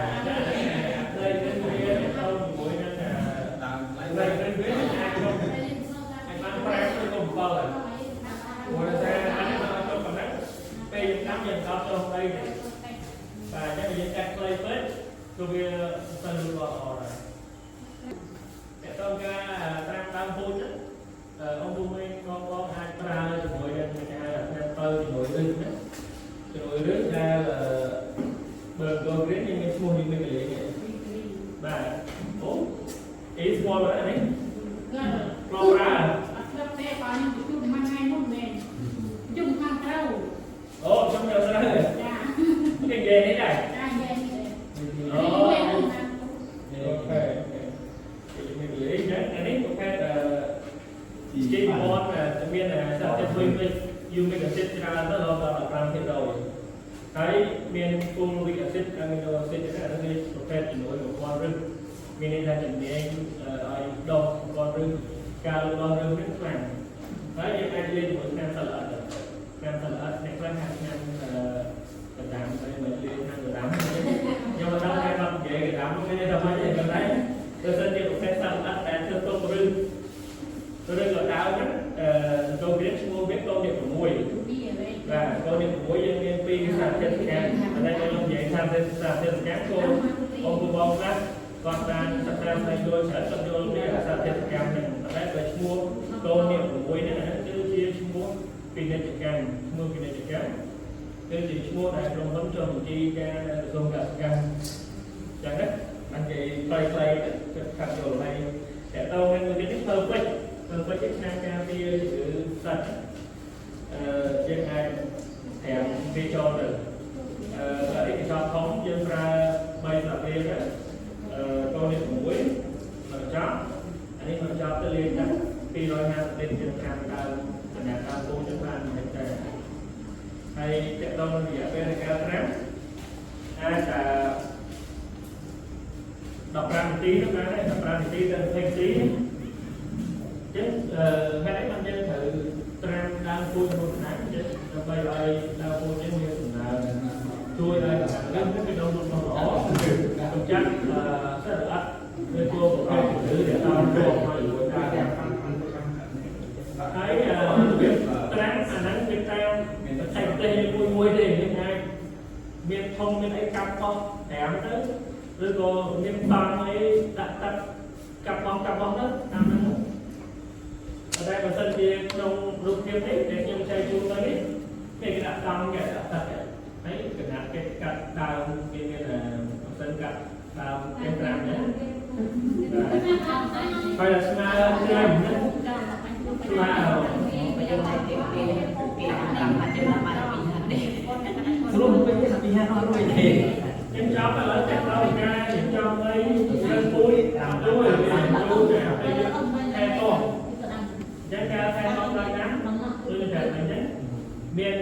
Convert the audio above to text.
បាទចាអាផ្លេនេះវាទៅជាមួយនឹងអា តាម ផ្លេនេះវាអាចចុះអាចបាន5ឬក៏7ហើយព្រោះតែអានេះមកចុះប៉ុណ្ណឹងពេលយើងដាំយើងដោតចុះដីនេះបាទអញ្ចឹងយើងកាត់ខ្លីពេកគឺវាមិនលូតលាស់ល្អដែរតើតើការត្រាំដើមពូជហ្នឹងអង្គពូមីងបងបងអាចប្រើជាមួយនឹងគេហៅថាថ្នាំពៅជាមួយរឹសណាជាមួយរឹសដែលបើ Go Green យើងមានឈ្មោះនេះមួយកលៀងបាទអូអេស្គាល់បាទនេះធ្លាប់ប្រើ អត់ស្រាប់ទេបើខ្ញុំជួបមួយថ្ងៃមុនមែនជុំខាងត្រូវ អូខ្ញុំយកស្រាប់ ចា គេនិយាយនេះដែរ ចានិយាយនេះ អូ អូ OK គេមានកលៀងណាអានេះប្រភេទអឺជីវ៉នមានសារធាតុវិញវិញ humic acid ច្រើនទៅរហូតដល់15%ហើយមាន fulvic acid amino acid ហ្នឹងអានេះប្រភេទជំនួយប្រព័ន្ធឫសមានន័យថាជំនាញឲ្យដុះប្រព័ន្ធឫសការលូតលាស់ឫសនេះខ្លាំងហើយយើងអាចលេងជាមួយថ្នាំសត្វល្អិតថ្នាំសត្វល្អិតអ្នកខ្លះហៅថ្នាំកណ្ដាំអីមិនលេងថ្នាំកណ្ដាំខ្ញុំមិនដឹងថាគាត់និយាយកណ្ដាំមានន័យថាម៉េចទេប៉ុន្តែបើសិនជាប្រភេទសត្វល្អិតដែលធ្វើទុកឫសឬក៏ដើមហ្នឹងអឺចូលវាឈ្មោះវាកូនលេខ6បាទកូនលេខ6យើងមានពីរសារធាតុសកម្មប៉ុន្តែខ្ញុំនិយាយថាសារធាតុសកម្មកូនបងប្អូនបងខ្លះគាត់បានសិក្សាស្វែងយល់ច្រើនគាត់យល់ពីសារធាតុសកម្មហ្នឹងប៉ុន្តែបើឈ្មោះកូនលេខ6ហ្នឹងអាហ្នឹងគឺជាឈ្មោះពាណិជ្ជកម្មឈ្មោះពាណិជ្ជកម្មគឺជាឈ្មោះដែលក្រុមហ៊ុនចុះបញ្ជីការនៅក្រសួងកសិកម្មចឹងណាបានគេខ្លីៗទៅគិតខាត់យល់ហើយតើតើនឹងមួយទៀតនេះ perfect perfect ជាឆ្នាំការពារជំងឺសត្វអឺយើងអាចត្រាំវាចូលទៅអឺបើនេះគេចប់ធំយើងប្រើ3ស្លាបព្រាទៅអឺកូននេះ6មកចប់អានេះមកចប់ទៅលេងទៅ250លីត្រយើងត្រាំដើមសម្រាប់ដើមពូជទៅបាន1ហិកតាហើយតកតងនឹងរយៈពេលនៃការត្រាំអាចតែ15នាទីទៅបានដែរ15នាទីទៅ20នាទីចឹងអឺហេតុអីបានយើងត្រូវត្រាំដើមពូជមួយឆ្នាំចឹងដើម្បីឲ្យដើមពូជយើងមានសំណើមជួយឲ្យកម្លាំងនេះវាដុំលូតលាស់ល្អកម្ចាត់អឺសត្វល្អិតឬក៏ប្រភេទជំងឺដែលតោងមកជាមួយដើមហើយរបៀបត្រាំអាហ្នឹងវាតាមបច្ចេកទេសមួយមួយទេយើងអាចមានធំមានអីកាប់កោះត្រាំទៅឬក៏មានតង់អីដាក់ទឹកកាប់បោះកាប់បោះទៅតាមហ្នឹងតែបើសិនជាក្នុងរូបភាពនេះដែលខ្ញុំចែកជូនទៅនេះគេដាក់តង់គេដាក់ទឹកហើយកណាត់គេកាត់ដើមគេមានបើសិនកាត់ដើមគេត្រាំហ្នឹងហើយដល់ស្មើស្មើហ្នឹងស្មើ ស្រួលពេកទេពីហាអត់រួចទេ ខ្ញុំចប់ឥឡូវតែដល់ការរៀបចំអីទៅពូជតាមជួយជួយតែពេលថែតោះអញ្ចឹងការថែតោះដល់ណាគឺតែអញ្ចឹងមាន